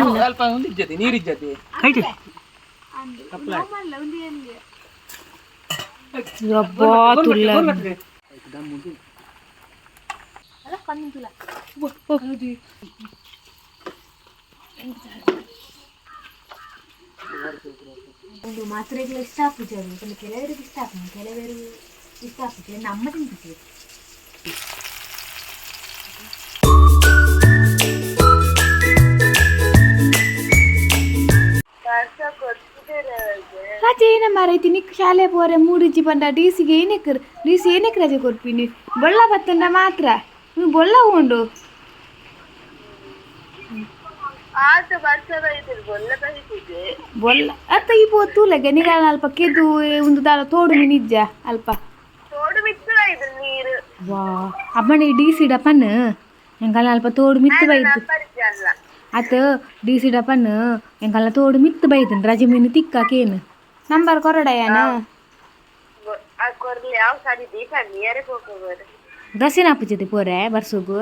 ಮಲ್ಲ ಅಲ್ಪ ಒಂದು ಇಜ್ಜತಿ ನೀರು ಇಜ್ಜತಿ. ಕೈಟ್. ಯಬ್ಬಾ ತುಲ್ಲ. ಒಂದು ಮಾತ್ರೆಗಳು ಇಷ್ಟ ಆಪುಜಿ ಅದು ಪಂಡ ಕೆಲವರಿಗೆ ಇಷ್ಟ ಆಪುಂಡು, ಕೆಲವರು ಇಷ್ಟ ಆಪುಜಿ. ನಮ್ಮ ತಿಂತಿದ್ವಿ. ರಜೆ ಏನ ಮಾರೈತಿ ನಿಕ್ ಶಾಲೆ ಪೋರೆ ಮೂಡಿಜಿ ಪಂಡ ಡಿ ಸಿಗೆ ಏನಕ್ಕೆ ಡಿ ಸಿ ಏನಕ್ಕೆ ರಜೆ ಕೊರ್ಪಿನಿ? ಬೊಳ್ಳ ಬತ್ತಂಡ ಮಾತ್ರ ನೀವು ಬೊಳ್ಳ ಉಂಡು. ಬೊಲ್ಲ ಅತ್ತ ಈ ಪೋ ತೂಲಗೆ ನಿಗಾಲ ಅಲ್ಪ ಕೆದು ಒಂದು ದಾಲ ತೋಡು ನಿಜ್ಜ ಅಲ್ಪ. ವಾ ಅಮ್ಮನ ಡಿ ಸಿ ಡಪನ್ ಎಂಕಲ್ಲ ಅಲ್ಪ ತೋಡು ಮಿತ್ತು ಬೈತು ಅತ್ತ. ಡಿ ಸಿ ಡಪನ್ ಎಂಕಲ್ಲ ತೋಡು ಮಿತ್ತು ಬೈತನ್ ರಜೆ ಮೀನು ತಿಕ್ಕಕೇನು ನಂಬರ್ ಕೊರಡಯ್ಯನ. ದಸಿನ ಪೂಜೆ ಪೋರೆ ಬರ್ಸುಗು.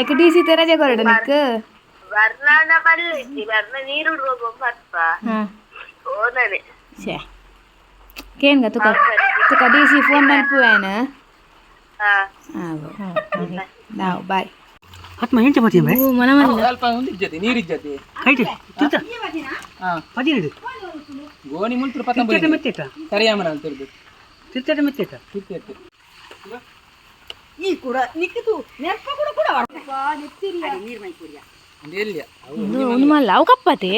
ಐಕ ಡಿ ಸಿ ರಜೆ ಕೊರಡ ನಿಕ್. ಹಾ ಛೇ ಕೇನ್ಗ ತುಕ ತುಕ ಡಿ ಸಿ ಫೋನ್ ಮನ್ಪುವೇನ. ನಾವು ಬಾಯ್. ಆತ್ಮ ಎಂಚ ಪತಿಯ ಬೈ? ಓ ಮನ ಮಲ್ಲ. ಅಲ್ಪ ಒಂದು ಇಜ್ಜತಿ ನೀರು ಇಜ್ಜತಿ. ಕೈಟ್ ತಿರ್ತ. ಹಾ. ಪದಿನೆಡು. ಗೋಣಿ ಮುಲ್ತರು. ತಿರ್ತೇಟ. ಪತ್ತಂಬ ಮೆತ್ತೇಟ. ಸರಿಯಾಮನ ಅಂತ ತಿರ್ದು. ತಿರ್ತೇಟ ಮೆತ್ತೇಟ. ತಿರ್ತು. ಒಂದು ಎಲ್ಲಿಯ ಅವು? ಒಂದು ಮಲ್ಲ ಅವು ಕಪ್ಪತೆ.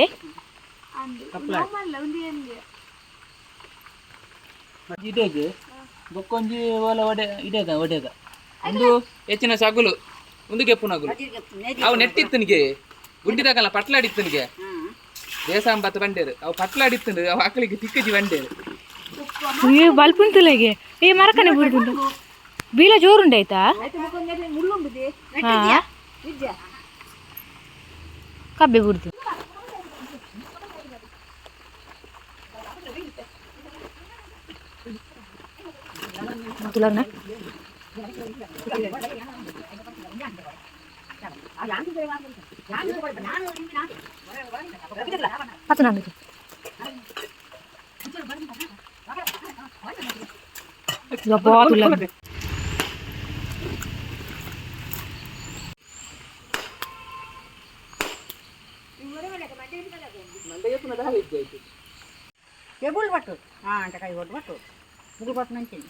ಇಡೆಗೆ ಬೊಕ್ಕೊಂಜಿ ಓಲ ಒಡೆ ಇಡೇಗ ಒಡೆಗ ಒಂದು ಹೆಚ್ಚಿನ ಸಗುಲು ಒಂದು ಕೆಪ್ಪುನಗುಲು ಅವು ನೆಟ್ಟಿತ್ತನಿಗೆ ಗುಂಡಿದಾಗಲ್ಲ ಪಟ್ಲಾಡಿತ್ತನಿಗೆ ದೇಸಾಂಬತ್ತು ಬಂಡೇರು ಅವು ಪಟ್ಲಾಡಿತ್ತನು ಅವು ಆಕಳಿಗೆ ತಿಕ್ಕಜಿ ಬಂಡೇರು. ಏ ಬಲ್ಪುಂತುಲಗೆ ಏ ಮರಕನೆ ಬುಡ್ದುಂಡು ಬೀಲ ಜೋರುಂಡಾಯ್ತಾ. ಹಾ ಕಬ್ಬೆ ಬುಡ್ದು. ತುಲರ್ನ. ಪತ್ತು ನಾನು ಯಬ್ಬಾ ತುಲ. ಟೇಬಲ್ ಬಟ್ಟು ಹಾಂ ಅಂಟ ಕೈ ಹೊಟ್ಟು ಬಟ್ಟು ಮುಗುಳು ಬಟ್ಟು ನಂತೀನಿ.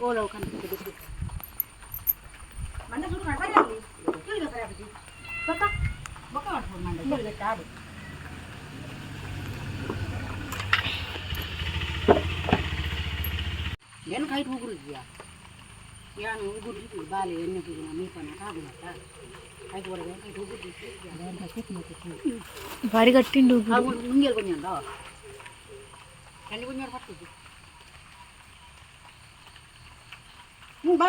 ಓಲವು ಕನಕ ಮಂಡ ಸುರು ಮಾಡಿ ಬೊಕ್ಕ ಬೊಕ್ಕ ಮಾಡ್ಬೋದು ಮಂಡ ಚುರುಗಟ್ಟ ಆಡು. ಏನು ಕೈ ಉಗುರು ಇದೆಯಾ? ಏನು ಉಗುರು ಬಾಲೆ ಎಣ್ಣೆ ಪೂಜೆ ಮೀಪನ ಕಾಗುನತ್ತ ಕೈ ಒಳಗೆ ಕೈ ಉಗುರು. ಭಾರಿ ಗಟ್ಟಿಂಡು. ಮುಂಜಾನೆ ಕೊಂಜ ಕಂಡು ಕೊಂಜ ಬರ್ತದೆ. ಹ್ಞೂ ಬಾ.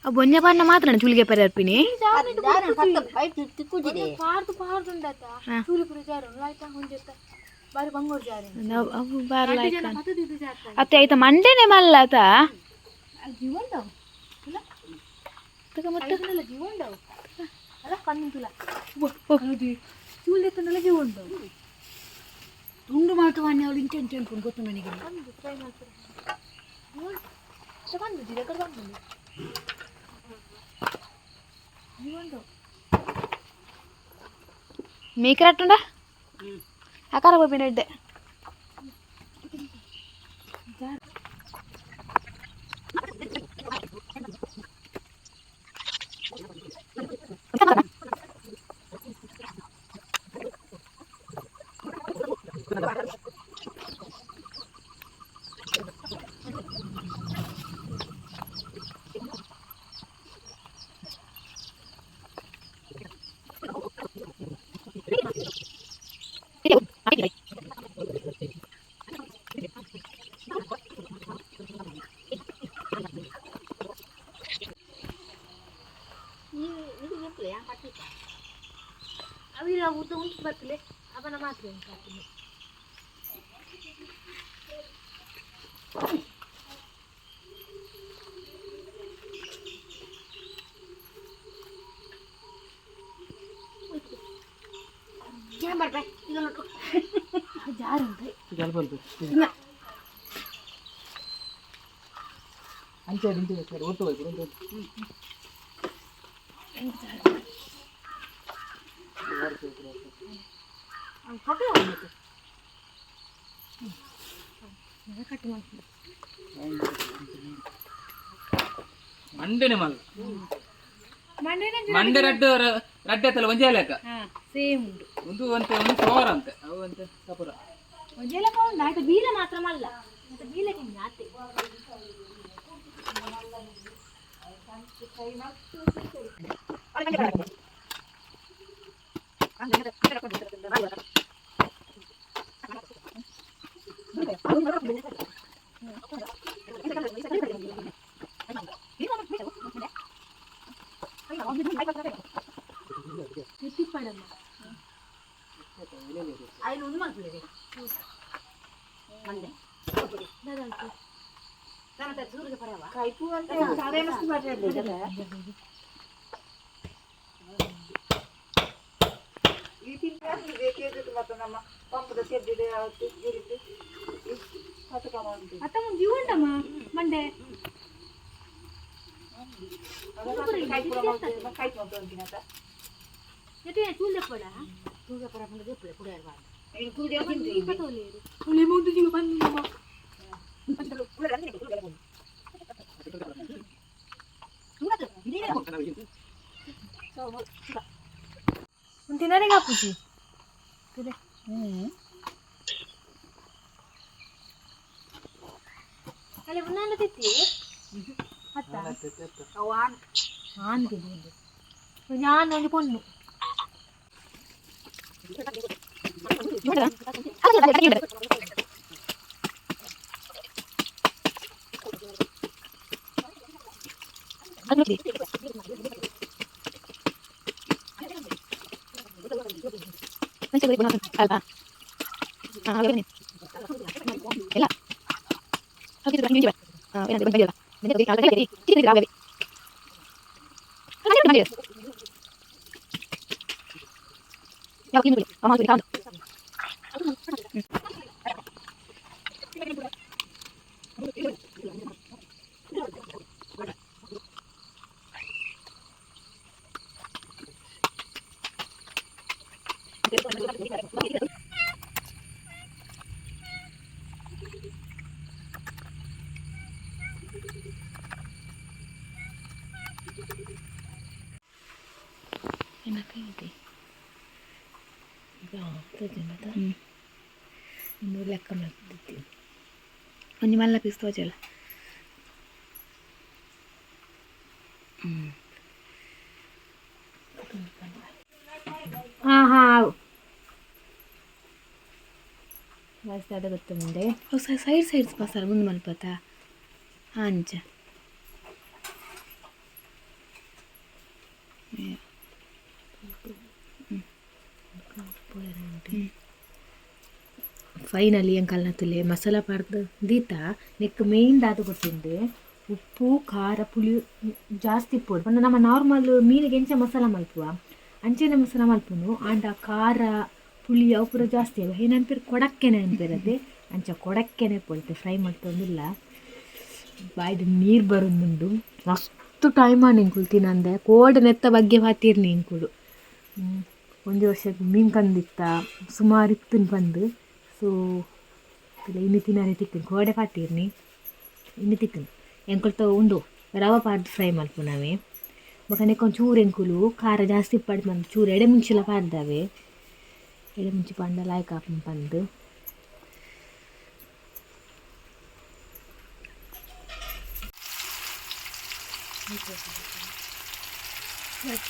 ಆ ಬೊಂಜ ಬಣ್ಣ ಮಾತ್ರ ಚುಲಿಗೆ ಪರ್ಯಾರ್ಪಿನಿ. ಅವು ಬಾರ್ಲ ಅತ್ತೆ ಆಯ್ತಾ ಮಂಡೆನೆ ಮಲ್ಲ ಆತ ತುಂಡು ಮಾತು ಅವಳು ಇಂಚೆ ಇಂಚೆ ಅನ್ಕೊಂಡು ಗೊತ್ತು ನನಗೆ. ಮೇಕರಟ್ಟುಂಡ ಆಕಾರ ಗೋಪಿನ ಇಡ್ಡೆ ಅವಿರ ಊಟ ಉಂಟು ಬರ್ತಲೆ ಅವನ ಮಾತ್ರ ಉಂಟು ಹಾಕಿದ್ದು. ಅಂಚೆ ಇಂಚೆ ಒಟ್ಟು ಹೋಯ್ತು ಒಂದು ಮಂಡೆನೆ ಮಲ್ಲ ಮಂಡೆ ರಡ್ಡು ರಡ್ಡೆ ಅತ್ತಲ್ಲ ಒಂಜೇ ಲೆಕ್ಕ ಸೇಮ್ ಉಂಟು ಒಂದು ಅಂತೆ ಒಂದು ಸೋರ ಅಂತೆ ಅವು ಅಂತೆ ಕಪುರ ಒಂಜೆಲ್ಲ ಉಂಟು ಆಯ್ತು ಬೀಲ ಮಾತ್ರ ಮಲ್ಲ ಮತ್ತೆ ಬೀಲಕ್ಕೆ ಆತೆ ಅತ್ತ ಮುಂಜಿ ಉಂಡಮ್ಮ ಮಂಡೆ ತಿನ್ನರೆ ಕಾಪುಜಿ ಅಲ್ಲಿ ಉನ್ನಾನ ತಿತ್ತಿ ಅತ್ತ ಆನ್ ತಿಂದು ನಾನು ಒಂದು ಪೊಣ್ಣು ಒಂದು ಲೆಕ್ಕ ಮಾಡ್ತಿದ್ದೆ ಒಂಜಿ ಮಲ್ಲ ಪೀಸ್ ತೋಜಲ್ಲ ಹಾಂ ಹಾಂ ಜಾಸ್ತಿ ಅದ ಗೊತ್ತ ಮುಂದೆ ಸೈಡ್ ಸೈಡ್ಸ್ ಮಸಾಲ ಮುಂದೆ ಮಲ್ಪತ್ತ ಅಂಚ ಫೈನಲಿ ಎಂಕಲ್ನ ತುಲೆ ಮಸಾಲ ಪಾಡ್ದು ದೀತ ನೆಕ್ ಮೇಯ್ನ್ ದಾದ ಗೊತ್ತುಂಡು ಉಪ್ಪು ಖಾರ ಪುಳಿ ಜಾಸ್ತಿ ಪೋಡು ಪಂಡ ನಮ್ಮ ನಾರ್ಮಲ್ ಮೀನಿಗೆ ಎಂಚ ಮಸಾಲ ಮಲ್ಪುವ ಅಂಚೆನೆ ಮಸಾಲ ಮಲ್ಪುನು ಆಂಡ ಖಾರ ಪುಳಿ ಅವು ಪೂರ ಜಾಸ್ತಿ ಅವ ಏನನ್ಪಿರ್ ಕೊಡಕ್ಕೆನೆ ಅನ್ಪಿರತ್ತೆ ಅಂಚ ಕೊಡಕ್ಕೆನೆ ಪೊಳ್ತೆ ಫ್ರೈ ಮಾಡ್ತೊಂದಿಲ್ಲ ಬಾಯ್ದು ನೀರು ಬರೋದುಂಡು ಮಸ್ತ್ ಟೈಮ್ ನಿಂಕುಲು ತಿನ್ನಂದೆ ಕೋಡ್ ನೆತ್ತ ಬಗ್ಗೆ ಬಾತಿರ್ನಿ ಇಂಕುಲು. ಒಂಜಿ ವರ್ಷ ಮೀನು ಕಂದಿತ್ತ ಸುಮಾರು ಇತ್ತಿನ ಪಂದು. ಸೊ ಇನ್ನು ತಿನ್ನರೆ ತಿಕ್ಕನ್ ಕೋಡೆ ಪಾತಿರ್ನಿ ಇನ್ನು ತಿಕ್ಕನ್ ಎಂಕುಲ್ತ ಉಂಡು ರವ ಪಾಡ್ದು ಫ್ರೈ ಮಲ್ಪುನವೆ. ಬೊಕ ನೆಕ್ಕೊಂದು ಚೂರು ಎಂಕುಲು ಖಾರ ಜಾಸ್ತಿ ಪಾಡ್ದು ಮಂದು ಚೂರು ಎಡೆ ಮುಂಚಿಲ ಪಾಡ್ದವೆ. ಎಡೆ ಮುಂಚಿ ಪಂಡ ಲಾಯ್ಕ್ ಆಪುಂಡು ಪಂದು.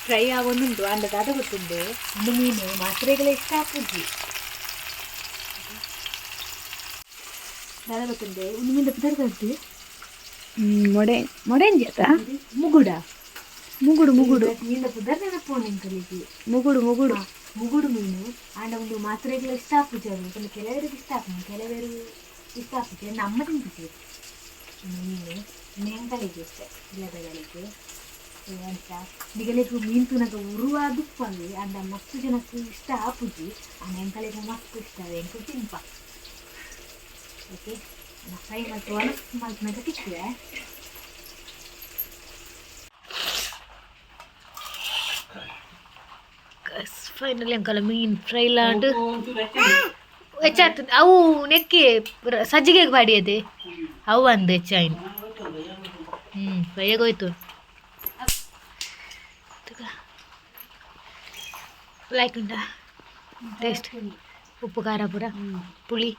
ಫ್ರೈ ಆವೊಂದುಂಡು ಅಂಡ ದಾದ ಗೊತ್ತುಂಡು ಒಂದು ಮೀನು ಮಾತ್ರೆಗಳ ಇಷ್ಟ ಆಪುಜಿ. ದಾದ ಗೊತ್ತುಂಡೆ ಒಂದು ಮೀನು ಪುದರ್ ಕಟ್ಟು. ಮೊಡೆ ಮೊಡೆಂಜಿ ಅತ್ತ? ಮುಗುಡ. ಮುಗುಡು ಮುಗುಡು. ಮೀನ ಪುದರ್ ನೆನಪು ನಿಂಕಲಿಗೆ. ಮುಗುಡು ಮುಗುಡು. ಮುಗುಡು ಮೀನು ಆಂಡ ಒಂದು ಮಾತ್ರೆಗಳ ಇಷ್ಟ ಆಪುಜಿ. ಅದು ಪಂಡ ಕೆಲವರಿಗೆ ಇಷ್ಟ ಆಪುಂಡು, ಕೆಲವರು ಇಷ್ಟ ಆಪುಜಿ. ನಮ್ಮ ತಿಂತಿದ್ದೀವಿ ಮೀನು ನೆಂಕಲಿಗೆ ಇಷ್ಟ ಇಲ್ಲದಗಳಿಗೆ ಅಂತ ನಿಗಲಿಗೆ ಮೀನು ತೂನಗ ಉರುವ ದುಪ್ಪವಿ ಅಂಡ ಮಸ್ತ್ ಜನಕ್ಕೆ ಇಷ್ಟ ಆಪುಜಿ. ಆಂಡ ಎಂಕಲಿಗೆ ಮಸ್ತ್ ಇಷ್ಟ, ಎಂಕು ತಿನ್ಪ. ಓಕೆ, ಫ್ರೈ ಮಲ್ತು ಒಣಸ್ ಮಲ್ಪುನಗ ತಿಕ್ಕುವೆ. ಫೈನಲಿ ಅಂಕಲ ಮೀನು ಫ್ರೈ ಲಾಂಡ್ ಹೆಚ್ಚಾತು. ಅವು ನೆಕ್ಕೆ ಸಜ್ಜಿಗೆಗೆ ಬಾಡಿಯದೆ ಅವು ಅಂದು ಹೆಚ್ಚಾಯಿನ. ಫ್ರೈಯಾಗ ಹೋಯ್ತು. ಲೈಕ್ ಉಂಟಾ ಟೇಸ್ಟ್? ಉಪ್ಪು ಖಾರ ಪೂರ ಪುಳಿ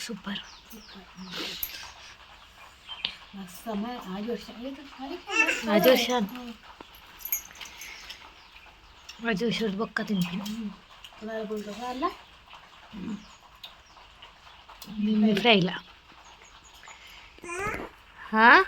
ಸೂಪರ್. ಆಜು ವರ್ಷ ಆಜು ವರ್ಷದ ಬೊಕ್ಕ ತಿಂತೀನಿ ಮೀನು ಫ್ರೈ ಇಲ್ಲ. ಹಾಂ.